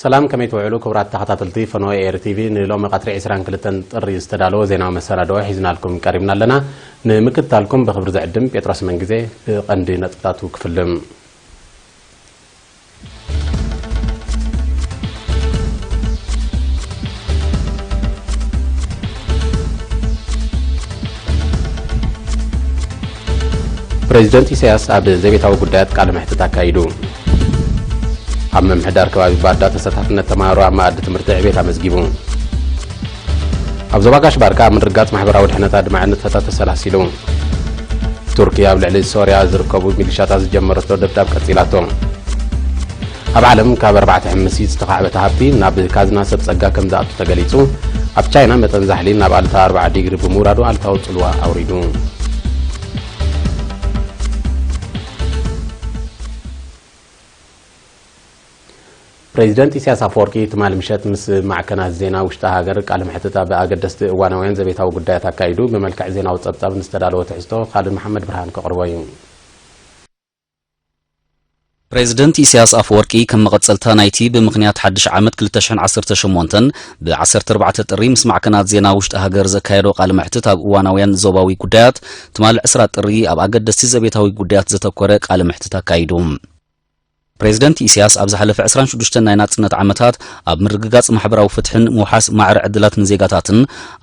ሰላም፣ ከመይ ትውዕሉ ክቡራት ተኸታተልቲ ፈነወ ኤር ቲቪ? ንሎሚ ቀትሪ ዕስራን ክልተን ጥሪ ዝተዳለወ ዜናዊ መሰናድኦ ሒዝናልኩም ቀሪብና ኣለና። ንምክትታልኩም ብኽብሪ ዝዕድም ጴጥሮስ መንግዜ። ብቐንዲ ነጥብታቱ ክፍልም። ፕሬዚደንት ኢሳያስ ኣብ ዘቤታዊ ጉዳያት ቃለ መሕትት ኣካይዱ። ኣብ ምምሕዳር ከባቢ ባዳ ተሳታፍነት ተማሃሮ ኣብ መኣዲ ትምህርቲ ዕቤት ኣመዝጊቡ። ኣብ ዞባ ጋሽ ባርካ ኣብ ምርጋጽ ማሕበራዊ ድሕነት ኣድማዕነታታ ተሰላሲሉ። ቱርኪ ኣብ ልዕሊ ሶርያ ዝርከቡ ሚሊሻታት ዝጀመረቶ ደብዳብ ቀጺላቶ። ኣብ ዓለም ካብ ኣርባዕተ ሕምሲ ዝተኻዕበተ ሃብቲ ናብ ካዝና ሰብ ጸጋ ከም ዝኣቱ ተገሊጹ። ኣብ ቻይና መጠን ዛሕሊ ናብ ኣሉታ ኣርባዓ ዲግሪ ብምውራዱ ኣሉታዊ ጽልዋ ኣውሪዱ። ፕሬዚደንት ኢሳያስ ኣፈወርቂ ትማሊ ምሸት ምስ ማዕከናት ዜና ውሽጢ ሃገር ቃለ መሕትት ኣብ ኣገደስቲ እዋናውያን ዘቤታዊ ጉዳያት ኣካይዱ። ብመልክዕ ዜናዊ ጸብጻብ ንዝተዳለወ ትሕዝቶ ካልድ መሓመድ ብርሃን ከቕርቦ እዩ። ፕሬዚደንት ኢሳያስ ኣፈወርቂ ከም መቐጸልታ ናይቲ ብምኽንያት ሓድሽ ዓመት ክልተ ሽሕን ዓሰርተ ሸሞንተን ብ ዓሰርተ ኣርባዕተ ጥሪ ምስ ማዕከናት ዜና ውሽጢ ሃገር ዘካየዶ ቃለ መሕትት ኣብ እዋናውያን ዞባዊ ጉዳያት፣ ትማሊ ዕስራ ጥሪ ኣብ ኣገደስቲ ዘቤታዊ ጉዳያት ዘተኮረ ቃለ መሕትት ኣካይዱ። ፕሬዚደንት ኢሳያስ ኣብ ዝሓለፈ ዕስራን ሽዱሽተን ናይ ናጽነት ዓመታት ኣብ ምርግጋጽ ማሕበራዊ ፍትሕን ምውሓስ ማዕረ ዕድላት ንዜጋታትን፣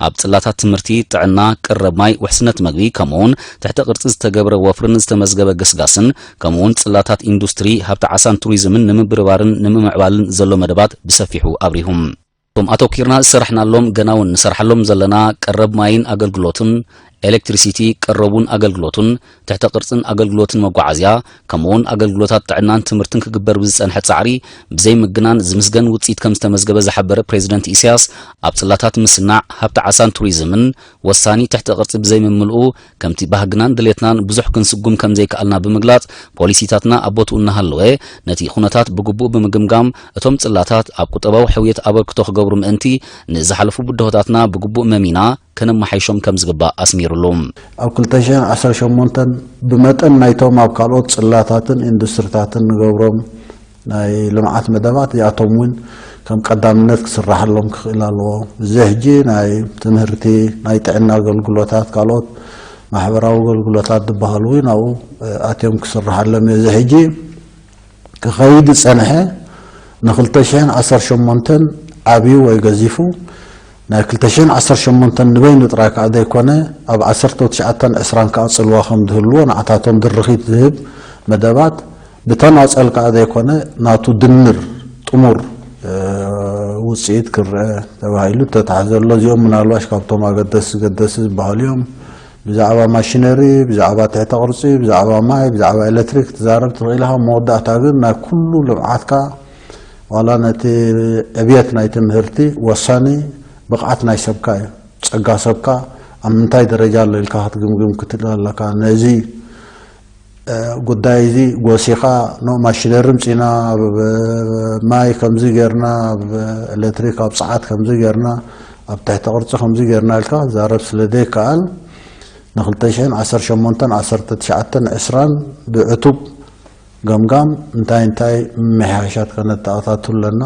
ኣብ ጽላታት ትምህርቲ፣ ጥዕና፣ ቀረብ ማይ፣ ውሕስነት መግቢ፣ ከምኡውን ትሕተ ቅርጺ ዝተገብረ ወፍርን ዝተመዝገበ ገስጋስን፣ ከምኡውን ጽላታት ኢንዱስትሪ፣ ሃብቲ ዓሳን ቱሪዝምን ንምብርባርን ንምምዕባልን ዘሎ መደባት ብሰፊሑ ኣብሪሁ። እቶም ኣተኲርና ዝሰራሕናሎም፣ ገና እውን ንሰርሓሎም ዘለና ቀረብ ማይን ኣገልግሎትን፣ ኤሌክትሪሲቲ፣ ቀረቡን ኣገልግሎቱን፣ ትሕተ ቅርጽን ኣገልግሎትን መጓዓዝያ፣ ከምኡውን ኣገልግሎታት ጥዕናን ትምህርትን ክግበር ብዝጸንሐ ጻዕሪ ብዘይምግናን ዝምስገን ውጽኢት ከም ዝተመዝገበ ዝሓበረ ፕሬዚደንት ኢሳያስ፣ ኣብ ጽላታት ምስናዕ፣ ሃብቲ ዓሳን ቱሪዝምን ወሳኒ ትሕተ ቅርጺ ብዘይምምልኡ፣ ከምቲ ባህግናን ድሌትናን ብዙሕ ክንስጉም ከም ዘይከኣልና ብምግላጽ፣ ፖሊሲታትና ኣብ ቦትኡ እናሃለወ፣ ነቲ ኩነታት ብግቡእ ብምግምጋም፣ እቶም ጽላታት ኣብ ቁጠባዊ ሕውየት ኣበርክቶ ክገብሩ ምእንቲ፣ ንዝሓለፉ ብድሆታትና ብግቡእ መሚና ከነመሓይሾም ከም ዝግባእ ኣስሚሩሉ። ኣብ ክልተ ሽሕን ዓሰርተ ሸሞንተን ብመጠን ናይቶም ኣብ ካልኦት ጽላታትን ኢንዱስትሪታትን ንገብሮም ናይ ልምዓት መደባት፣ እዚኣቶም እውን ከም ቀዳምነት ክስራሓሎም ክኽእል ኣለዎ። እዚ ሕጂ ናይ ትምህርቲ፣ ናይ ጥዕና ኣገልግሎታት፣ ካልኦት ማሕበራዊ ኣገልግሎታት ዝበሃሉ እውን ኣብኡ፣ እ፣ ኣትዮም ክስርሓሎም እዩ። እዚ ሕጂ ክኸይድ ዝጸንሐ ንክልተ ሽሕን ዓሰርተ ሸሞንተን ዓብዩ ወይ ገዚፉ፣ ናይ ክልተ ሽሕን ዓሰርተ ሸሞንተን ንበይኑ ጥራይ ከኣ ዘይኮነ፣ ኣብ ዓሰርተ ትሽዓተን ዕስራን ከኣ ጽልዋ ከም ዝህልዎ፣ ንዓታቶም ድርኺት ዝህብ መደባት ብተናጸል ከኣ ዘይኮነ፣ ናቱ ድምር ጥሙር፣ እ፣ ውጽኢት ክረአ ተባሂሉ ተታሒዘ ኣሎ። እዚኦም ምናልባሽ ካብቶም ኣገደስ ገደስ ዝበሃሉ እዮም። ብዛዕባ ማሽነሪ፣ ብዛዕባ ትሕተ ቅርጺ፣ ብዛዕባ ማይ፣ ብዛዕባ ኤሌክትሪክ ትዛረብ ትኽእል ኢኻ። መወዳእታ ግን ናይ ኩሉ ልምዓትካ፣ ዋላ ነቲ ዕብየት ናይ ትምህርቲ ወሳኒ ብቕዓት ናይ ሰብካ እዩ። ጸጋ ሰብካ ኣብ ምንታይ ደረጃ ኣሎ ኢልካ ክትግምግም ክትክእል ኣለካ። ነዚ፣ እ፣ ጉዳይ እዚ ጎሲኻ፣ ኖ ማሽነሪ ምጺና፣ ብ-፣ ማይ ከምዚ ጌርና፣ ኣብ ኤሌክትሪክ ኣብ ጸዓት ከምዚ ጌርና፣ ኣብ ትሕቲ ቅርጺ ከምዚ ጌርና ኢልካ ዛረብ ስለ ዘይከኣል፣ ንክልተ ሽሕን ዓሰርተ ሸሞንተን፣ ዓሰርተ ትሽዓተን፣ ዕስራን ብዕቱብ ገምጋም እንታይ እንታይ ምምሕያሻት ከነተኣታቱ ኣለና፣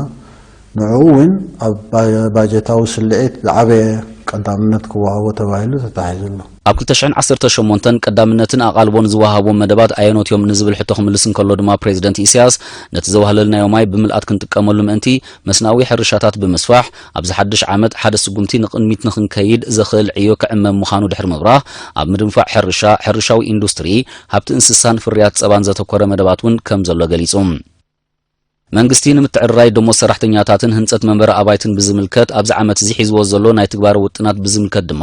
ንዕኡ እውን ኣብ ባ-፣ ባጀታዊ ስልዒት ዝዓበየ ቀዳምነት ክወሃቦ ተባሂሉ ተታሒዙ ኣሎ። ኣብ ክልተ ሽሕን ዓሰርተ ሸሞንተን ቀዳምነትን ኣቓልቦን ዝወሃቦም መደባት ኣየኖት እዮም ንዝብል ሕቶ ክምልስ እንከሎ ድማ ፕሬዚደንት ኢሳያስ፣ ነቲ ዘዋህለልናዮ ማይ ብምልኣት ክንጥቀመሉ ምእንቲ መስናዊ ሕርሻታት ብምስፋሕ፣ ኣብዚ ሓድሽ ዓመት ሓደ ስጉምቲ ንቕድሚት ንኽንከይድ ዘኽእል ዕዮ ክዕመም ምዃኑ ድሕሪ ምብራህ፣ ኣብ ምድንፋዕ ሕርሻ፣ ሕርሻዊ ኢንዱስትሪ፣ ሃብቲ እንስሳን ፍርያት ጸባን ዘተኮረ መደባት እውን ከም ዘሎ ገሊጹ። መንግስቲ ንምትዕርራይ ደሞዝ ሰራሕተኛታትን ህንጸት መንበሪ ኣባይትን ብዝምልከት ኣብዚ ዓመት እዚ ሒዝዎ ዘሎ ናይ ትግባረ ውጥናት ብዝምልከት ድማ፣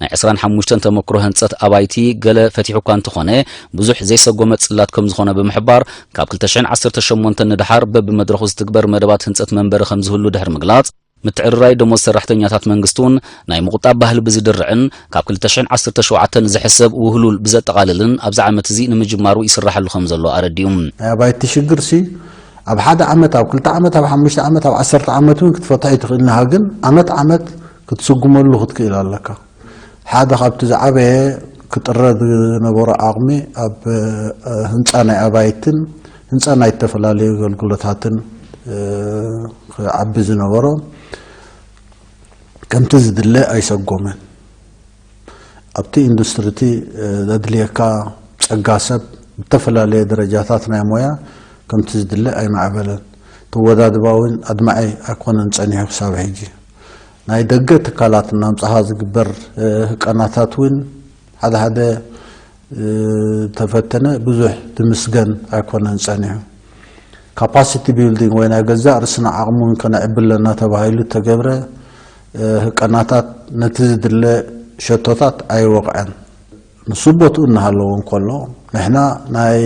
ናይ ዕስራን ሓሙሽተን ተመክሮ ህንጸት ኣባይቲ ገለ ፈቲሑ እኳ እንተኾነ፣ ብዙሕ ዘይሰጎመ ጽላት ከም ዝኾነ ብምሕባር፣ ካብ ክልተ ሽሕን ዓሰርተ ሸሞንተን ንደሓር በብመድረኹ ዝትግበር መደባት ህንጸት መንበሪ ከም ዝህሉ ድሕሪ ምግላጽ፣ ምትዕርራይ ደሞዝ ሰራሕተኛታት መንግስቲ እውን ናይ ምቑጣብ ባህሊ ብዝድርዕን ካብ ክልተ ሽሕን ዓሰርተ ሸውዓተን ዝሕሰብ ውህሉል ብዘጠቓልልን ኣብዚ ዓመት እዚ ንምጅማሩ ይስራሓሉ ከም ዘሎ ኣረዲኡ። ናይ ኣባይቲ ሽግርሲ ኣብ ሓደ ዓመት፣ ኣብ ክልተ ዓመት፣ ኣብ ሓሙሽተ ዓመት፣ ኣብ ዓሰርተ ዓመት እውን ክትፈትሖ ኣይትኽእልን ኢኻ። ግን ዓመት ዓመት ክትስጉመሉ ክትክእል ኣለካ። ሓደ ካብቲ ዝዓበየ ክጥረ ዝነበሮ ዓቕሚ ኣብ፣ እ፣ ህንጻ ናይ ኣባይትን ህንጻ ናይ ዝተፈላለዩ ኣገልግሎታትን፣ እ፣ ክዓቢ ዝነበሮ ከምቲ ዝድለ ኣይሰጎመን። ኣብቲ ኢንዱስትሪ እቲ ዘድልየካ ጸጋ ሰብ ብተፈላለየ ደረጃታት ናይ ሞያ ከምቲ ዝድለ ኣይማዕበለን። ተወዳድባዊን ኣድማዒ ኣይኮነን ጸኒሑ ክሳብ ሕጂ። ናይ ደገ ትካላት እናምጻኻ ዝግበር ህቀናታት እውን ሓደ ሓደ ተፈተነ ብዙሕ ዝምስገን ኣይኮነን ጸኒሑ። ካፓሲቲ ቢልዲንግ ወይ ናይ ገዛእ ርእስና ዓቕሚ እውን ከነዕቢ ኣለና ተባሂሉ እተገብረ ህቀናታት ነቲ ዝድለ ሸቶታት ኣይወቕዐን። ንሱ ቦትኡ እናሃለዎ እንከሎ ንሕና ናይ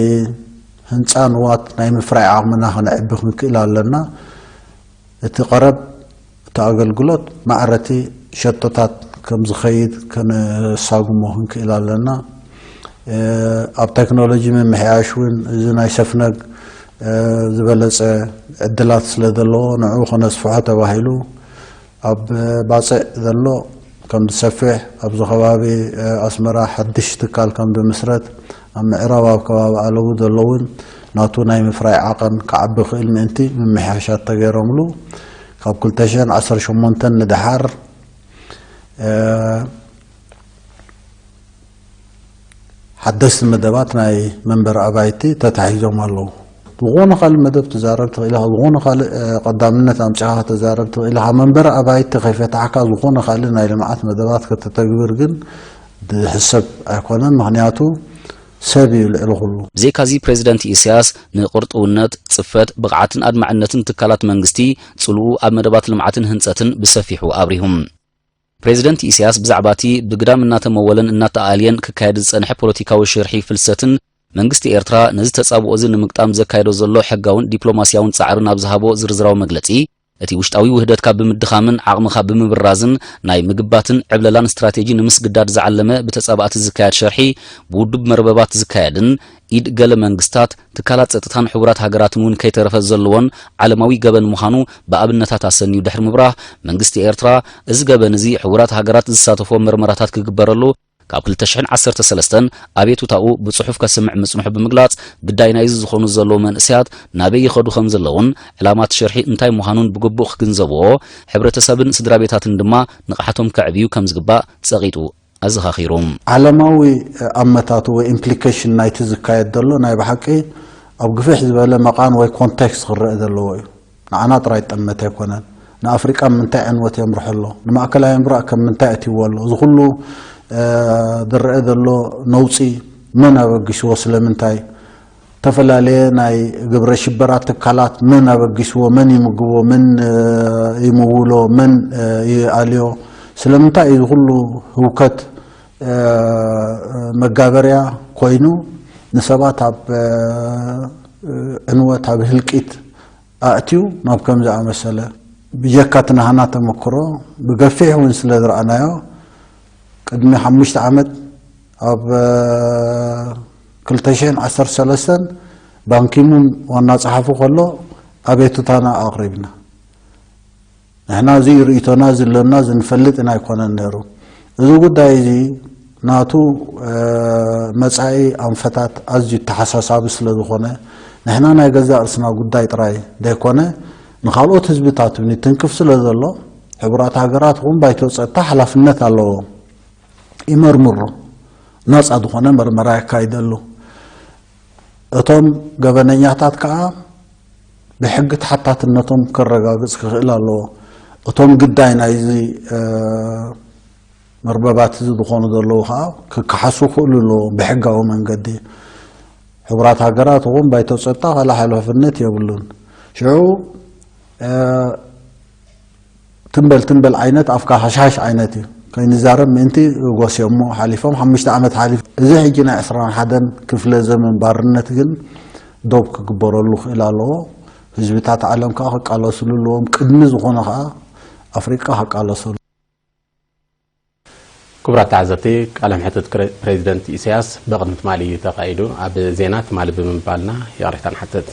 ህንፃ ንዋት ናይ ምፍራይ ዓቕምና ከነዕቢ ክንክእል ኣለና። እቲ ቀረብ እቲ ኣገልግሎት ማዕረቲ ሸቶታት ከም ዝኸይድ ከነሳጉሞ ክንክእል ኣለና። ኣብ ቴክኖሎጂ ምምሕያሽ እውን እዚ ናይ ሰፍነግ ዝበለፀ ዕድላት ስለ ዘለዎ ንዕኡ ከነስፍሖ ተባሂሉ ኣብ ባፅዕ ዘሎ ከም ዝሰፍሕ፣ ኣብዚ ከባቢ ኣስመራ ሓድሽ ትካል ከም ዝምስረት፣ ኣብ ምዕራብ ኣብ ከባቢ ኣለቡ ዘሎ እውን ናቱ ናይ ምፍራይ ዓቐን ክዓቢ ክእል ምእንቲ ምምሕያሻት ተገይሮምሉ ካብ ክልተ ሽሕን ዓሰርተ ሸሞንተን ንደሓር ሓደስቲ መደባት ናይ መንበሪ ኣባይቲ ተታሒዞም ኣለዉ። ዝኾነ ካልእ መደብ ትዛረብ ትኽእል ኢኻ፣ ዝኾነ ካልእ ቀዳምነት ኣምጺኻ ተዛረብ ትኽእል ኢኻ። መንበሪ ኣባይቲ ከይፈታሕካ ዝኾነ ካልእ ናይ ልምዓት መደባት ከተተግብር ግን ዝሕሰብ ኣይኮነን። ምኽንያቱ ሰብ እዩ ልዕሊ ኩሉ። ብዘይካዚ ፕሬዚደንት ኢሳያስ ንቕርጥውነት፣ ጽፈት፣ ብቕዓትን ኣድማዕነትን ትካላት መንግስቲ ጽልኡ ኣብ መደባት ልምዓትን ህንጸትን ብሰፊሑ ኣብሪሁ። ፕሬዚደንት ኢሳያስ ብዛዕባ እቲ ብግዳም እናተመወለን እናተኣልየን ክካየድ ዝጸንሐ ፖለቲካዊ ሽርሒ ፍልሰትን መንግስቲ ኤርትራ ነዚ ተጻብኦ እዚ ንምግጣም ዘካየዶ ዘሎ ሕጋውን ዲፕሎማስያውን ጻዕሪ ናብ ዝሃቦ ዝርዝራዊ መግለጺ፣ እቲ ውሽጣዊ ውህደትካ ብምድኻምን ዓቕምኻ ብምብራዝን ናይ ምግባትን ዕብለላን ስትራቴጂ ንምስግዳድ ዝዓለመ ብተጻባእቲ ዝካየድ ሸርሒ ብውዱብ መርበባት ዝካየድን ኢድ ገለ መንግስታት፣ ትካላት ጸጥታን ሕቡራት ሃገራትን እውን ከይተረፈ ዘለዎን ዓለማዊ ገበን ምዃኑ ብኣብነታት ኣሰንዩ ድሕሪ ምብራህ፣ መንግስቲ ኤርትራ እዚ ገበን እዚ ሕቡራት ሃገራት ዝሳተፎ መርመራታት ክግበረሉ ካብ ክልተ ሽሕን ዓሰርተ ሰለስተን ኣቤቱታኡ ብጽሑፍ ከስምዕ ምጽንሑ ብምግላጽ፣ ግዳይ ናይዚ ዝኾኑ ዘለዉ መንእሰያት ናበይ ይኸዱ ከም ዘለዉን ዕላማ እቲ ሸርሒ እንታይ ምዃኑን ብግቡእ ክግንዘብዎ፣ ሕብረተሰብን ስድራ ቤታትን ድማ ንቕሓቶም ከዕብዩ ከም ዝግባእ ጸቒጡ ኣዘኻኺሩ። ዓለማዊ ኣመታቱ ወይ ኢምፕሊኬሽን ናይቲ ዝካየድ ዘሎ ናይ ብሓቂ ኣብ ግፍሕ ዝበለ መቓን ወይ ኮንቴክስት ክረአ ዘለዎ እዩ። ንዓና ጥራይ ጠመተ ኣይኮነን። ንኣፍሪቃ ምንታይ ዕንወት የምርሖ ኣሎ? ንማእከላይ ምብራቕ ከም ምንታይ ኣትይዎ ኣሎ? እዚ ኩሉ ዝረአ ዘሎ ነውጺ መን ኣበጊስዎ? ስለምንታይ? ዝተፈላለየ ናይ ግብረ ሽበራ ትካላት መን ኣበጊስዎ? መን ይምግቦ? መን ይምውሎ? መን ይኣልዮ? ስለምንታይ እዚ ኩሉ ህውከት መጋበርያ ኮይኑ ንሰባት ኣብ ዕንወት ኣብ ህልቂት ኣእትዩ ናብ ከም ዝኣመሰለ ብጀካ እቲ ናህና ተመክሮ ብገፊሕ እውን ስለ ዝረኣናዮ ቅድሚ ሓሙሽተ ዓመት ኣብ ክልተ ሽሕን ዓሰርተ ሰለስተን ባንኪሙን ዋና ጸሓፊ ከሎ ኣቤቱታና ኣቕሪብና። ንሕና እዚ ርእይቶና ዝለና ዝንፈልጥ ኢና ኣይኮነን ነይሩ። እዚ ጉዳይ እዚ ናቱ መጻኢ ኣንፈታት ኣዝዩ ተሓሳሳቢ ስለ ዝኾነ ንሕና ናይ ገዛእ ርእስና ጉዳይ ጥራይ ዘይኮነ ንኻልኦት ህዝብታት እውን ይትንክፍ ስለ ዘሎ ሕቡራት ሃገራት ይኹን ባይቶ ጸጥታ ሓላፍነት ኣለዎ። ይመርምሮ፣ ናጻ ዝኾነ መርመራ የካይደሉ። እቶም ገበነኛታት ከኣ ብሕጊ ተሓታትነቶም ከረጋግጽ ክኽእል ኣለዎ። እቶም ግዳይ ናይዚ መርበባት እዚ ዝኾኑ ዘለዉ ከኣ ክከሓሱ ክኽእሉ ኣለዎም ብሕጋዊ መንገዲ። ሕቡራት ሃገራት እውን ባይቶ ጸጥታ ካልእ ሓላፍነት የብሉን። ሽዑ ትምበል ትምበል ዓይነት ኣፍካ ሃሽሃሽ ዓይነት እዩ ከይንዛረብ ምእንቲ ጎስዮሞ ሓሊፎም ሓሙሽተ ዓመት ሓሊፉ። እዚ ሕጂ ናይ ዕስራን ሓደን ክፍለ ዘመን ባርነት ግን ዶብ ክግበረሉ ክእል ኣለዎ። ህዝብታት ዓለም ከዓ ክቃለስሉ ኣለዎም። ቅድሚ ዝኾነ ከዓ ኣፍሪቃ ክቃለሰሉ። ክቡራት ተዓዘብቲ፣ ቃለ መሕትት ክረ- ፕሬዚደንት ኢሳያስ ብቕድሚ ትማሊ እዩ ተኻይዱ። ኣብ ዜና ትማሊ ብምባልና ይቕሬታ ንሓትት።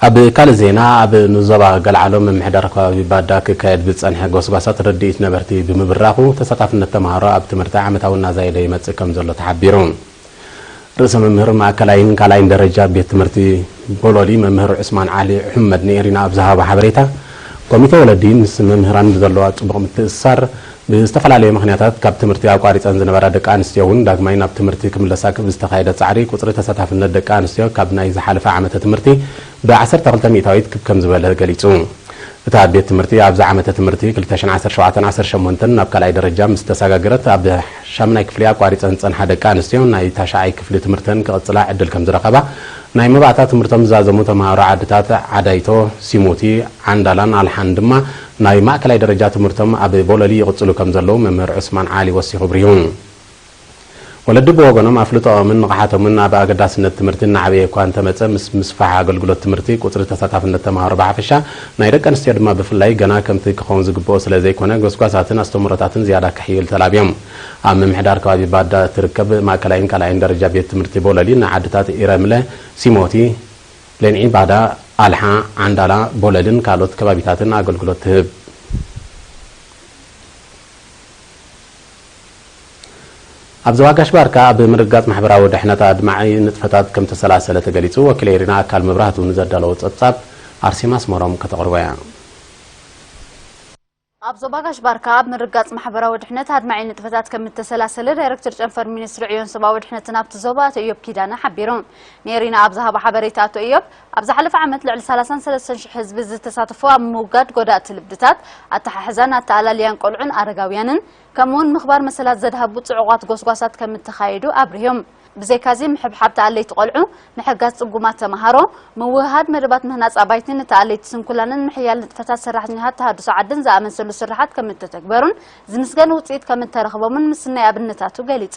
ኣብ ካልእ ዜና፣ ኣብ ንዞባ ገልዓሎ ምምሕዳር ከባቢ ባዳ ክካየድ ዝጸንሐ ጎስጓሳት ረድኢት ነበርቲ ብምብራኹ፣ ተሳታፍነት ተምሃሮ ኣብ ትምህርቲ ዓመታዊ እናዛየደ ይመጽእ ከም ዘሎ ተሓቢሩ። ርእሰ መምህር ማእከላይን ካልኣይን ደረጃ ቤት ትምህርቲ ቦሎሊ መምህር ዑስማን ዓሊ ሑመድ ንኤሪና ኣብ ዝሃቦ ሓበሬታ፣ ኮሚቴ ወለዲ ምስ መምህራን ብዘለዋ ጽቡቕ ምትእስሳር ብዝተፈላለየ ምኽንያታት ካብ ትምህርቲ ኣቋሪጸን ዝነበራ ደቂ ኣንስትዮ እውን ዳግማይ ናብ ትምህርቲ ክምለሳ ብዝተኻየደ ጻዕሪ ቁጽሪ ተሳታፍነት ደቂ ኣንስትዮ ካብ ናይ ዝሓለፈ ዓመተ ትምህርቲ ብ12 ሚእታዊት ክብ ከም ዝበለ ገሊጹ። እታ ቤት ትምህርቲ ኣብዚ ዓመተ ትምህርቲ ክልተ ሽሕን ዓሰርተ ሸውዓተን ዓሰርተ ሸሞንተን ናብ ካልኣይ ደረጃ ምስ ተሰጋገረት ኣብ ሻምናይ ክፍሊ ኣቋሪጸን ዝጸንሓ ደቂ ኣንስትዮ ናይ ታሽዓይ ክፍሊ ትምህርተን ክቕጽላ ዕድል ከም ዝረኸባ ናይ መባእታ ትምህርቶም ዝዛዘሙ ተምሃሮ ዓድታት ዓዳይቶ፣ ሲሙቲ፣ ዓንዳላን ኣልሓን ድማ ናይ ማእከላይ ደረጃ ትምህርቶም ኣብ ቦለሊ ይቕጽሉ ከም ዘለዉ መምህር ዑስማን ዓሊ ወሲኹ ኣብሪሁ። ወለዲ ብወገኖም ኣፍልጦኦምን ንቕሓቶምን ኣብ ኣገዳስነት ትምህርቲ እናዓበየ እኳ እንተመጸ ምስ ምስፋሕ ኣገልግሎት ትምህርቲ ቁጽሪ ተሳታፍነት ተምሃሮ ብሓፈሻ ናይ ደቂ ኣንስትዮ ድማ ብፍላይ ገና ከምቲ ክኸውን ዝግብኦ ስለ ዘይኮነ ጎስጓሳትን ኣስተምህሮታትን ዝያዳ ክሕይል ተላብዮም። ኣብ ምምሕዳር ከባቢ ባዳ እትርከብ ማእከላይን ካልኣይን ደረጃ ቤት ትምህርቲ ቦለሊ ንዓድታት ኢረምለ፣ ሲሞቲ፣ ሌንዒ ባዳ፣ ኣልሓ፣ ዓንዳላ፣ ቦለልን ካልኦት ከባቢታትን ኣገልግሎት ትህብ። ኣብ ዞባ ጋሽ ባርካ ኣብ ምርግጋጽ ማሕበራዊ ድሕነት ኣድማዒ ንጥፈታት ከም ተሰላሰለ ተገሊጹ። ወኪል ኤሪና ኣካል መብራህቱ ንዘዳለዎ ጸብጻብ ኣርሴማ ኣስመሮም ከተቕርቦ እያ። ኣብ ዞባ ጋሽ ባርካ ኣብ ምርጋጽ ማሕበራዊ ድሕነት ኣድማዒ ንጥፈታት ከም እተሰላሰለ ዳይሬክተር ጨንፈር ሚኒስትሪ ዕዮን ሰብኣዊ ድሕነትን ኣብቲ ዞባ ኣቶ ኢዮብ ኪዳነ ሓቢሩ። ንኤሪና ኣብ ዝሃቦ ሓበሬታ ኣቶ ኢዮብ፣ ኣብ ዝሓለፈ ዓመት ልዕሊ ሰላሳን ሰለስተን ሽሕ ህዝቢ ዝተሳተፎ ኣብ ምውጋድ ጎዳእቲ ልምድታት፣ ኣተሓሕዛን ኣተኣላልያን ቆልዑን ኣረጋውያንን፣ ከምኡውን ምኽባር መሰላት ዘድሃቡ ጽዑቓት ጎስጓሳት ከም እተኻየዱ ኣብሪሆም። ብዘይካዚ፣ ምሕብሓብ ተኣለይቲ ቆልዑ፣ ምሕጋዝ ጽጉማት ተመሃሮ፣ ምውህሃድ መደባት ምህናጽ ኣባይትን ንተኣለይቲ ስንኩላንን ምሕያል ንጥፈታት ሰራሕተኛታት ተሃድሶ ዓድን ዝኣመሰሉ ስርሓት ከም እተተግበሩን ዝምስገን ውጽኢት ከም እተረኽቦምን ምስናይ ኣብነታቱ ገሊጹ።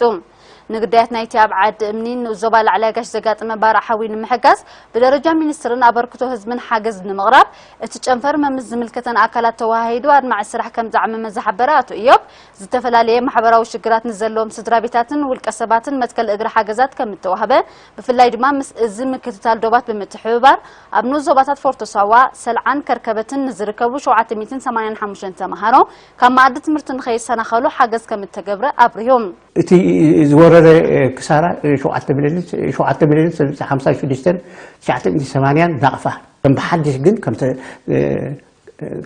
ንግዳያት ናይቲ ኣብ ዓዲ እምኒ ንኡስ ዞባ ላዕላይ ጋሽ ዘጋጠመ ባርዕ ሓዊ ንምሕጋዝ ብደረጃ ሚኒስትርን ኣበርክቶ ህዝብን ሓገዝ ንምቕራብ እቲ ጨንፈር መምስ ዝምልከተን ኣካላት ተወሃሂዱ ኣድማዒ ስራሕ ከም ዝዓመመ ዝሓበረ ኣቶ ኢዮብ፣ ዝተፈላለየ ማሕበራዊ ሽግራት ንዘለዎም ስድራ ቤታትን ውልቀ ሰባትን መትከል እግሪ ሓገዛት ከም እተዋህበ፣ ብፍላይ ድማ ምስ እዚ ምክትታል ዶባት ብምትሕብባር ኣብ ንኡስ ዞባታት ፎርቶ ሳዋ፣ ሰልዓን ከርከበትን ንዝርከቡ ሸውዓተ ሚእትን ሰማንያን ሓሙሽተን ተምሃሮ ካብ መኣዲ ትምህርቲ ንኸይሰናኸሉ ሓገዝ ከም እተገብረ ኣብሪሁ። እቲ ዝወረደ ክሳራ ሸውዓተ ሚልዮን፣ ሸውዓተ ሚልዮን ሓምሳ ሽዱሽተ ትሽዓተ ሚእትን ሰማንያን ናቕፋ ከም ብሓድሽ ግን ከም ተ-፣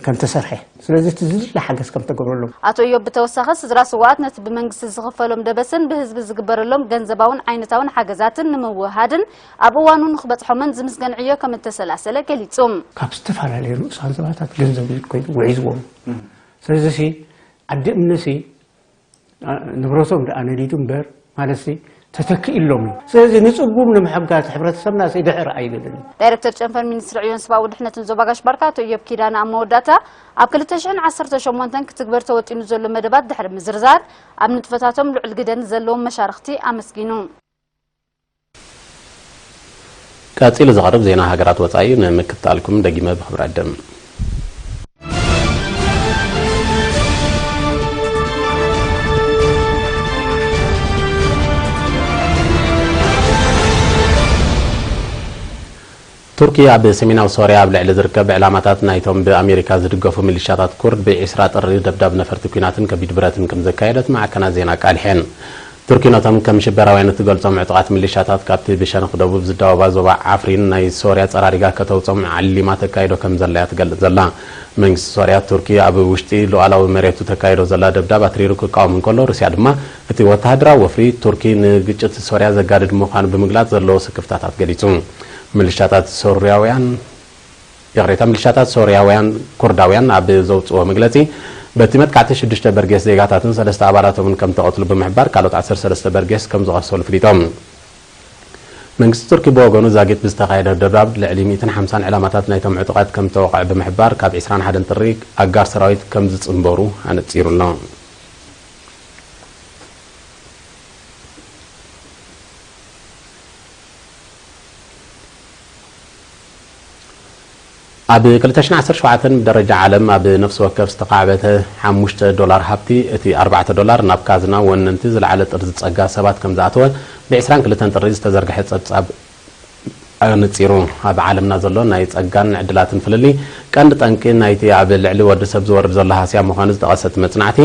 ከም ተሰርሐ፣ ስለዚ እቲ ዝድለ ሓገዝ ከም ተገብረሎም። ኣቶ ኢዮብ ብተወሳኺ፣ ስድራ ስውኣት ነቲ ብመንግስቲ ዝኽፈሎም ደበስን ብህዝቢ ዝግበረሎም ገንዘባውን ዓይነታውን ሓገዛትን ንምውህሃድን ኣብ እዋኑ ንኽበጽሖምን ዝምስገን ዕዮ ከም እተሰላሰለ ገሊጹ። ካብ ዝተፈላለዩ ንኡሳን ዞባታት ገንዘብ ኮይኑ ውዒዝዎም። ስለዚ ሲ ዓዲ እምኒ ሲ ንብረቶም ደኣ ነዲዱ እምበር፣ ማለትሲ ተተኪእሎም እዩ። ስለዚ ንጽጉም ንምሕጋዝ ሕብረተሰብና ሲ ድሕር ኣይብልን። ዳይሬክተር ጨንፈር ሚኒስትሪ ዕዮን ሰብኣዊ ድሕነትን ዞባ ጋሽ ባርካ ኣቶ ኢዮብ ኪዳነ ኣብ መወዳእታ፣ ኣብ ክልተ ሽሕን ዓሰርተ ሸሞንተን ክትግበር ተወጢኑ ዘሎ መደባት ድሕሪ ምዝርዛር፣ ኣብ ንጥፈታቶም ልዑል ግደ ንዘለዎም መሻርኽቲ ኣመስጊኑ። ቀጺሉ ዝቐርብ ዜና ሃገራት ወጻኢ ንምክትታልኩም ደጊመ ብኽብሪ ዕድም። ቱርኪ ኣብ ሰሜናዊ ሶርያ ኣብ ልዕሊ ዝርከብ ዕላማታት ናይቶም ብኣሜሪካ ዝድገፉ ሚሊሻታት ኩርድ ብዒስራ ጥሪ ደብዳብ ነፈርቲ ኲናትን ከቢድ ብረትን ከም ዘካየደት ማዕከናት ዜና ኣቃሊሐን። ቱርኪ ነቶም ከም ሽበራውያን እትገልጾም ዕጡቓት ሚሊሻታት ካብቲ ብሸነኽ ደቡብ ዝዳወባ ዞባ ዓፍሪን ናይ ሶርያ ጸራሪጋ ከተውጾም ዓሊማ ተካይዶ ከም ዘላ እያ ትገልጽ ዘላ። መንግስቲ ሶርያ፣ ቱርኪ ኣብ ውሽጢ ሉዓላዊ መሬቱ ተካይዶ ዘላ ደብዳብ ኣትሪሩ ክቃወም እንከሎ፣ ሩስያ ድማ እቲ ወተሃደራዊ ወፍሪ ቱርኪ ንግጭት ሶርያ ዘጋድድ ምዃኑ ብምግላጽ ዘለዎ ስክፍታታት ገሊጹ። ሚሊሻታት ሶርያውያን፣ ይቕሬታ፣ ሚሊሻታት ሶርያውያን ኩርዳውያን ኣብ ዘውጽዎ መግለጺ፣ በቲ መጥቃዕቲ ሽዱሽተ በርጌስ ዜጋታትን ሰለስተ ኣባላቶምን ከም ተቐትሉ ብምሕባር፣ ካልኦት ዓሰርተ ሰለስተ በርጌስ ከም ዝቐሰሉ ፍሊጦም። መንግስቲ ቱርኪ ብወገኑ፣ ዛጊት ብዝተኻየደ ደብዳብ ልዕሊ ሚእትን ሓምሳን ዕላማታት ናይቶም ዕጡቓት ከም ዝተወቕዐ ብምሕባር፣ ካብ ዒስራን ሓደን ጥሪ ኣጋር ሰራዊት ከም ዝጽንበሩ ኣነጺሩ ኣሎ። ኣብ ክልተ ሽሕን ዓሰርተ ሸውዓተን ብደረጃ ዓለም ኣብ ነፍሲ ወከፍ ዝተኻዕበተ ሓሙሽተ ዶላር ሃብቲ፣ እቲ ኣርባዕተ ዶላር ናብ ካዝና ወነንቲ ዝለዓለ ጥርዚ ጸጋ ሰባት ከም ዝኣተወ ብዒስራን ክልተን ጥሪ ዝተዘርግሐ ጸብጻብ ኣነጺሩ። ኣብ ዓለምና ዘሎ ናይ ጸጋን ዕድላትን ፍልልይ ቀንዲ ጠንቂ ናይቲ ኣብ ልዕሊ ወዲ ሰብ ዝወርድ ዘሎ ሃስያ ምዃኑ ዝጠቐሰ እቲ መጽናዕቲ፣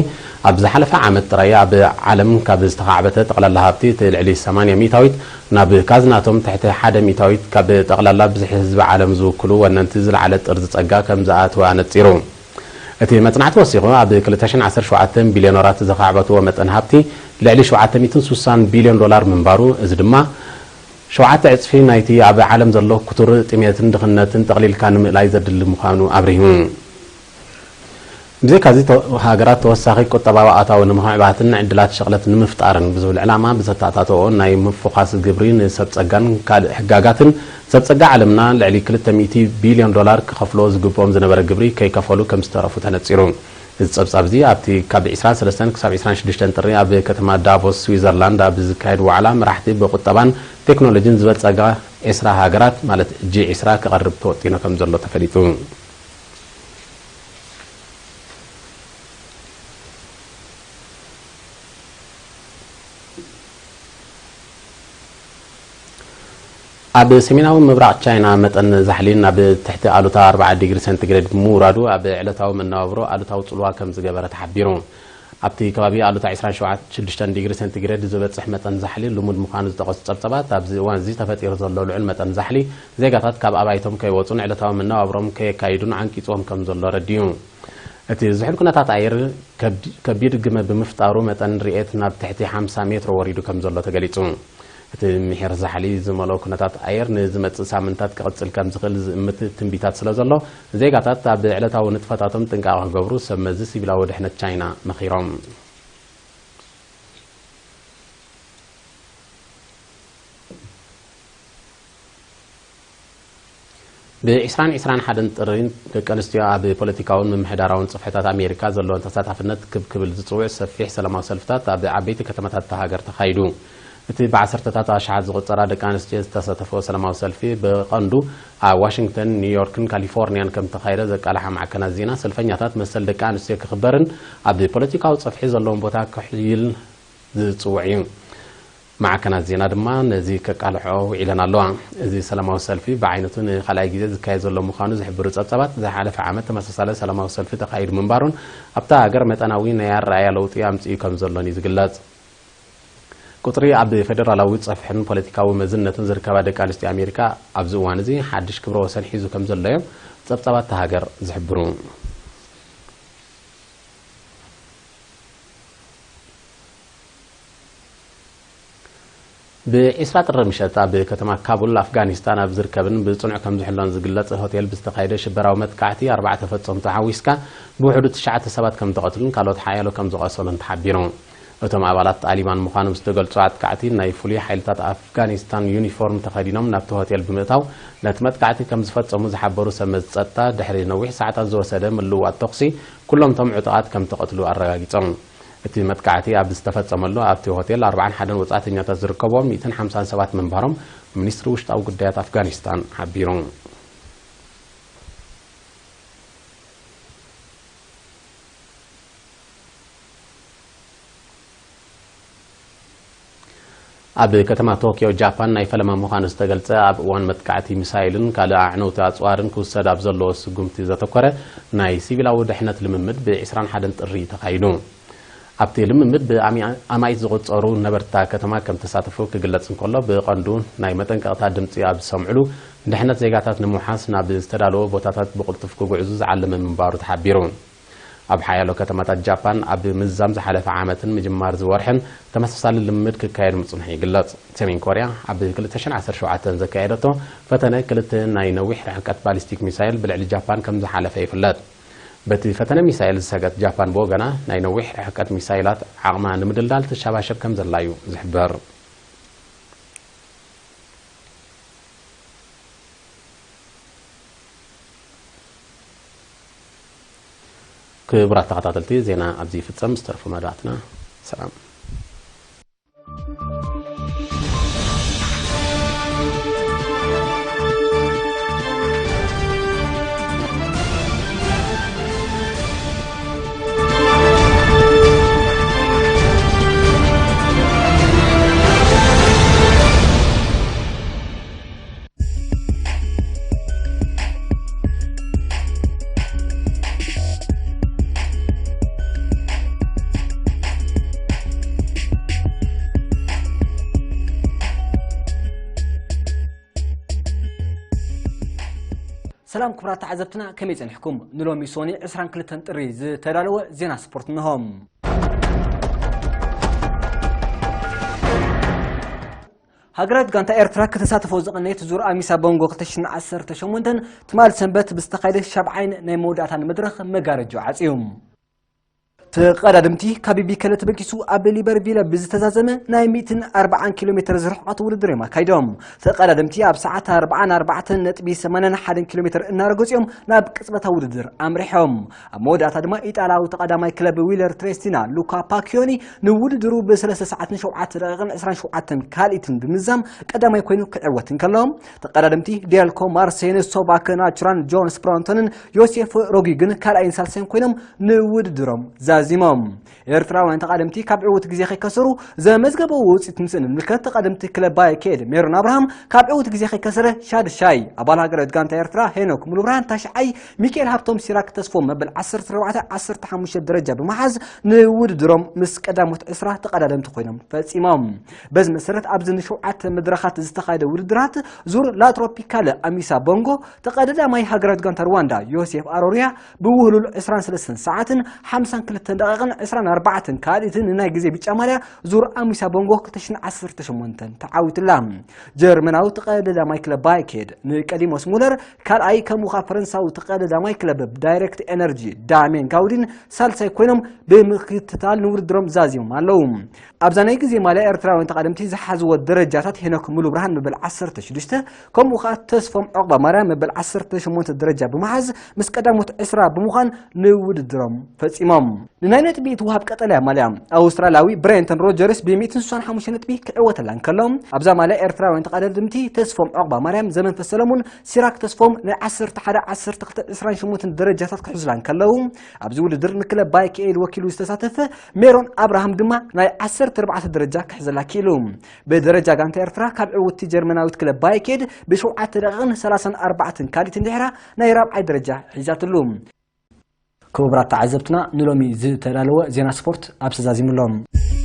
ኣብ ዝሓለፈ ዓመት ጥራይ ኣብ ዓለም ካብ ዝተኻዕበተ ጠቕላላ ሃብቲ እቲ ልዕሊ ሰማንያ ሚእታዊት ናብ ካዝናቶም ትሕቲ ሓደ ሚእታዊት ካብ ጠቕላላ ብዝሒ ህዝቢ ዓለም ዝውክሉ ወነንቲ ዝለዓለ ጥርዚ ጸጋ ከም ዝኣተወ ኣነጺሩ። እቲ መጽናዕቲ ወሲኹ፣ ኣብ ክልተ ሽሕን ዓሰርተ ሸውዓተን ቢልዮነራት ዘኻዕበትዎ መጠን ሃብቲ ልዕሊ ሸውዓተ ሚእትን ስሳን ቢልዮን ዶላር ምንባሩ፣ እዚ ድማ ሸውዓተ ዕጽፊ ናይቲ ኣብ ዓለም ዘሎ ክቱር ጥሜትን ድኽነትን ጠቕሊልካ ንምእላይ ዘድሊ ምዃኑ ኣብሪሁ። ብዘይካዚ፣ ተ-፣ ሃገራት ተወሳኺ ቁጠባዊ ኣታዊ ንምኽዕባትን ዕድላት ሸቕለት ንምፍጣርን ብዝብል ዕላማ ብዘተኣታተዎ ናይ ምፍዃስ ግብሪ ንሰብ ጸጋን ካልእ ሕጋጋትን፣ ሰብ ጸጋ ዓለምና ልዕሊ ክልተ ሚእቲ ቢልዮን ዶላር ክኸፍሎ ዝግብኦም ዝነበረ ግብሪ ከይከፈሉ ከም ዝተረፉ ተነጺሩ። እዚ ጸብጻብ እዚ ኣብቲ ካብ ዕስራን ሰለስተን ክሳብ ዕስራን ሽዱሽተን ጥሪ ኣብ ከተማ ዳቮስ ስዊዘርላንድ ኣብ ዝካየድ ዋዕላ መራሕቲ ብቁጠባን ቴክኖሎጂን ዝበልጸጋ ዕስራ ሃገራት ማለት ጂ ዕስራ ክቐርብ ተወጢኑ ከም ዘሎ ተፈሊጡ። ኣብ ሰሜናዊ ምብራቕ ቻይና መጠን ዛሕሊ ናብ ትሕቲ ኣሉታ ኣርባዓ ዲግሪ ሴንቲግሬድ ብምውራዱ ኣብ ዕለታዊ መነባብሮ ኣሉታዊ ጽልዋ ከም ዝገበረ ተሓቢሩ። ኣብቲ ከባቢ ኣሉታ ዕስራን ሸውዓተን ሽዱሽተን ዲግሪ ሴንቲግሬድ ዝበጽሕ መጠን ዛሕሊ ልሙድ ምዃኑ ዝጠቐሱ ጸብጸባት፣ ኣብዚ እዋን እዚ ተፈጢሩ ዘሎ ልዑል መጠን ዛሕሊ ዜጋታት ካብ ኣባይቶም ከይወጹን ዕለታዊ መነባብሮም ከየካይዱን ዓንቂጽዎም ከም ዘሎ ረድዩ። እቲ ዝሑል ኩነታት ኣየር ከብድ-፣ ከቢድ ግመ ብምፍጣሩ መጠን ርኤት ናብ ትሕቲ ሓምሳ ሜትሮ ወሪዱ ከም ዘሎ ተገሊጹ። እቲ ምሒር ዛሕሊ ዝመልኦ ኩነታት ኣየር ንዝመጽእ ሳምንታት ክቕጽል ከም ዝኽእል ዝእምት ትንቢታት ስለ ዘሎ፣ ዜጋታት ኣብ ዕለታዊ ንጥፈታቶም ጥንቃቐ ክገብሩ ሰብ መዚ ሲቪላዊ ድሕነት ቻይና መኺሮም። ብ ዕስራን ዕስራን ሓደን ጥሪ፣ ደቂ ኣንስትዮ ኣብ ፖለቲካውን ምምሕዳራውን ጽፍሕታት ኣሜሪካ ዘለወን ተሳታፍነት ክብ ክብል ዝጽውዕ ሰፊሕ ሰላማዊ ሰልፍታት ኣብ ዓበይቲ ከተማታት እታ ሃገር ተኻይዱ። እቲ ብዓሰርተታት ኣሽሓት ዝቑጸራ ደቂ ኣንስትዮ ዝተሳተፈኦ ሰላማዊ ሰልፊ፣ ብቐንዱ ኣብ ዋሽንግተን፣ ኒውዮርክን ካሊፎርኒያን ከም ተኻየደ ዘቃልሓ ማዕከናት ዜና፣ ሰልፈኛታት መሰል ደቂ ኣንስትዮ ክኽበርን ኣብ ፖለቲካዊ ጽፍሒ ዘለዎም ቦታ ክሕይል ዝጽውዕ እዩ። ማዕከናት ዜና ድማ ነዚ ከቃልሖ ውዒለን ኣለዋ። እዚ ሰላማዊ ሰልፊ ብዓይነቱ ንኻልኣይ ግዜ ዝካየድ ዘሎ ምዃኑ ዝሕብሩ ጸብጻባት፣ ዝሓለፈ ዓመት ተመሳሳሊ ሰላማዊ ሰልፊ ተኻይዱ ምንባሩን ኣብታ ሃገር መጠናዊ ናይ ኣረኣእያ ለውጢ ኣምጺኡ ከም ዘሎን እዩ ዝግለጽ። ቁጽሪ ኣብ ፌደራላዊ ጸፍሕን ፖለቲካዊ መዝነትን ዝርከባ ደቂ ኣንስትዮ ኣሜሪካ ኣብዚ እዋን እዚ ሓድሽ ክብረ ወሰን ሒዙ ከም ዘሎ እዮም ጸብጻባት እታ ሃገር ዝሕብሩ። ብዒስራ ጥሪ ምሸት ኣብ ከተማ ካቡል ኣፍጋኒስታን ኣብ ዝርከብን ብጽኑዕ ከም ዝሕሎን ዝግለጽ ሆቴል ብዝተኻየደ ሽበራዊ መጥቃዕቲ ኣርባዕተ ፈጸምቱ ሓዊስካ ብውሕዱ ትሽዓተ ሰባት ከም ተቐትሉን ካልኦት ሓያሎ ከም ዝቖሰሉን ተሓቢሩ። እቶም ኣባላት ጣሊባን ምዃኖም ዝተገልጹ ኣጥቃዕቲ ናይ ፍሉይ ሓይልታት ኣፍጋኒስታን ዩኒፎርም ተኸዲኖም ናብቲ ሆቴል ብምእታው ነቲ መጥቃዕቲ ከም ዝፈጸሙ ዝሓበሩ ሰብ መዚ ጸጥታ ድሕሪ ነዊሕ ሰዓታት ዝወሰደ ምልውዋጥ ተኹሲ ኩሎም እቶም ዕጡቓት ከም ተቐትሉ ኣረጋጊጾም። እቲ መጥቃዕቲ ኣብ ዝተፈጸመሉ ኣብቲ ሆቴል ኣርባዓን ሓደን ወጻእተኛታት ዝርከብዎም ሚእትን ሓምሳን ሰባት ምንባሮም ሚኒስትሪ ውሽጣዊ ጉዳያት ኣፍጋኒስታን ሓቢሩ። ኣብ ከተማ ቶኪዮ ጃፓን ናይ ፈለማ ምዃኑ ዝተገልጸ ኣብ እዋን መጥቃዕቲ ሚሳይልን ካልእ ኣዕነውቲ ኣጽዋርን ክውሰድ ኣብ ዘለዎ ስጉምቲ ዘተኮረ ናይ ሲቪላዊ ድሕነት ልምምድ ብ ዕስራን ሓደን ጥሪ ተኻይዱ። ኣብቲ ልምምድ ብኣማኢት ዝቑጸሩ ነበርታ ከተማ ከም ተሳተፉ ክግለጽ እንከሎ፣ ብቐንዱ ናይ መጠንቀቕታ ድምጺ ኣብ ዝሰምዕሉ፣ ድሕነት ዜጋታት ንምውሓስ ናብ ዝተዳለወ ቦታታት ብቕልጡፍ ክጉዕዙ ዝዓለመ ምንባሩ ተሓቢሩ። ኣብ ሓያሎ ከተማታት ጃፓን ኣብ ምዝዛም ዝሓለፈ ዓመትን ምጅማር ዝወርሕን ተመሳሳሊ ልምምድ ክካየድ ምጽንሑ ይግለጽ። ሰሜን ኮርያ ኣብ ክልተ ሽሕን ዓሰርተ ሸውዓተን ዘካየደቶ ፈተነ ክልተ ናይ ነዊሕ ርሕቀት ባሊስቲክ ሚሳይል ብልዕሊ ጃፓን ከም ዝሓለፈ ይፍለጥ። በቲ ፈተነ ሚሳይል ዝሰገት ጃፓን ብወገና፣ ናይ ነዊሕ ርሕቀት ሚሳይላት ዓቕማ ንምድልዳል ትሸባሸብ ከም ዘላ እዩ ዝሕበር። ክቡራት ተኸታተልቲ፣ ዜና ኣብዚ ይፍጸም። ዝተረፉ መደባትና ሰላም። ሰላም ክቡራት ተዓዘብትና፣ ከመይ ጸኒሕኩም? ንሎሚ ሶኒ ዕስራን ክልተን ጥሪ ዝተዳለወ ዜና ስፖርት እንሆ። ሃገራዊት ጋንታ ኤርትራ ከተሳተፎ ዝቐነየት ዙር ኣሚሳ ቦንጎ ክልተ ሽሕን ዓሰርተ ሸሞንተን ትማል ሰንበት ብዝተኻየደ ሻብዓይን ናይ መወዳእታን መድረኽ መጋረጃ ዓጽዩ። ተቐዳደምቲ ካብ ቢቢከለ ተበጊሱ ኣብ ሊበርቪለ ብዝተዛዘመ ናይ ሚእትን ኣርባዓን ኪሎ ሜትር ዝርሕቐት ውድድር እዮም ኣካይዶም። ተቐዳደምቲ ኣብ ሰዓት ኣርባዓን ኣርባዕተን ነጥቢ ሰማንያን ሓደን ኪሎ ሜትር እናረገጹ እዮም ናብ ቅጽበታዊ ውድድር ኣምሪሖም። ኣብ መወዳእታ ድማ ኢጣልያዊ ተቐዳማይ ክለብ ዊለር ትሬስቲና ሉካ ፓኪዮኒ ንውድድሩ ብሰለስተ ሰዓትን ሸውዓተ ደቂቕን ዕስራን ሸውዓተን ካልኢትን ብምዛም ቀዳማይ ኮይኑ ክዕወት እንከሎ፣ ተቐዳደምቲ ዴልኮ ማርሴን፣ ሶባክ ናቹራን፣ ጆን ስፕሮንቶንን ዮሴፍ ሮጊግን ካልኣይን ሳልሳይን ኮይኖም ንውድድሮም ዛዚሞም። ኤርትራውያን ተቐዳደምቲ ካብ ዕዉት ግዜ ከይከሰሩ ዘመዝገበው ውፅኢት ምስ እንምልከት፣ ተቐዳደምቲ ክለብ ባይኬድ ሜሮን ኣብርሃም ካብ ዕዉት ግዜ ከይከሰረ ሻድሻይ፣ ኣባል ሃገራዊት ጋንታ ኤርትራ ሄኖክ ሙሉብርሃን ታሽዓይ፣ ሚካኤል ሃብቶም ሲራክ ተስፎም መበል ዓሰርተ ኣርባዕተ ዓሰርተ ሓሙሽተ ደረጃ ብምሓዝ ንውድድሮም ምስ ቀዳሞት ዕስራ ተቐዳደምቲ ኮይኖም ፈጺሞም። በዚ መሰረት ኣብዚ ንሸውዓተ መድረኻት ዝተኻየደ ውድድራት ዙር ላትሮፒካለ ኣሚሳ ቦንጎ ተቐዳዳማይ ሃገራዊት ጋንታ ሩዋንዳ ዮሴፍ ኣሮሪያ ብውህሉል ዕስራን ሰለስተን ሰዓትን ሓምሳን ክልተን ደቂቕን ዕስራን ኣርባዕተን ካልኢትን ንናይ ግዜ ብጫ ማልያ ዙር ኣሚሳ ቦንጎ ክልተ ሽሕን ዓሰርተ ሸሞንተን ተዓዊቱላ። ጀርመናዊ ተቐዳዳማይ ክለብ ባይኬድ ንቀዲሞስ ሙለር ካልኣይ፣ ከምኡ ኸኣ ፈረንሳዊ ተቐዳዳማይ ክለብ ዳይሬክት ኤነርጂ ዳሜን ጋውዲን ሳልሳይ ኮይኖም ብምክትታል ንውድድሮም ዛዚሞም ኣለዉ። ኣብዛ ናይ ግዜ ማልያ ኤርትራውያን ተቐደምቲ ዝሓዝዎ ደረጃታት ሄኖክ ሙሉብርሃን መበል ዓሰርተ ሽዱሽተ፣ ከምኡ ኸኣ ተስፎም ዑቕባ ማርያም መበል ዓሰርተ ሸሞንተ ደረጃ ብምሓዝ ምስ ቀዳሞት ዕስራ ብምዃን ንውድድሮም ፈጺሞም። ንናይ ነጥቢ እትወሃብ ቀጠልያ ማልያ ኣውስትራልያዊ ብሬንተን ሮጀርስ ብ ሚእትን ስሳን ሓሙሽተ ነጥቢ ክዕወተላ እንከሎ፣ ኣብዛ ማልያ ኤርትራውያን ተቐዳደምቲ ተስፎም ዑቕባ ማርያም፣ ዘመንፈስ ሰለሙን፣ ሲራክ ተስፎም ናይ ዓሰርተ ሓደ፣ ዓሰርተ ክልተ፣ ዕስራን ሸሞንተን ደረጃታት ክሕዙላ እንከለዉ፣ ኣብዚ ውድድር ንክለብ ባይክኤል ወኪሉ ዝተሳተፈ ሜሮን ኣብርሃም ድማ ናይ ዓሰርተ ኣርባዕተ ደረጃ ክሕዘላ ክኢሉ። ብደረጃ ጋንታ ኤርትራ ካብ ዕውቲ ጀርመናዊት ክለብ ባይኬድ ብሸውዓተ ደቂቕን ሰላሳን ኣርባዕተን ካልኢት እንድሕራ ናይ ራብዓይ ደረጃ ሒዛትሉ። ክቡራት ተዓዘብትና፣ ንሎሚ ዝተዳለወ ዜና ስፖርት ኣብ ተዛዚሙ ኣሎ።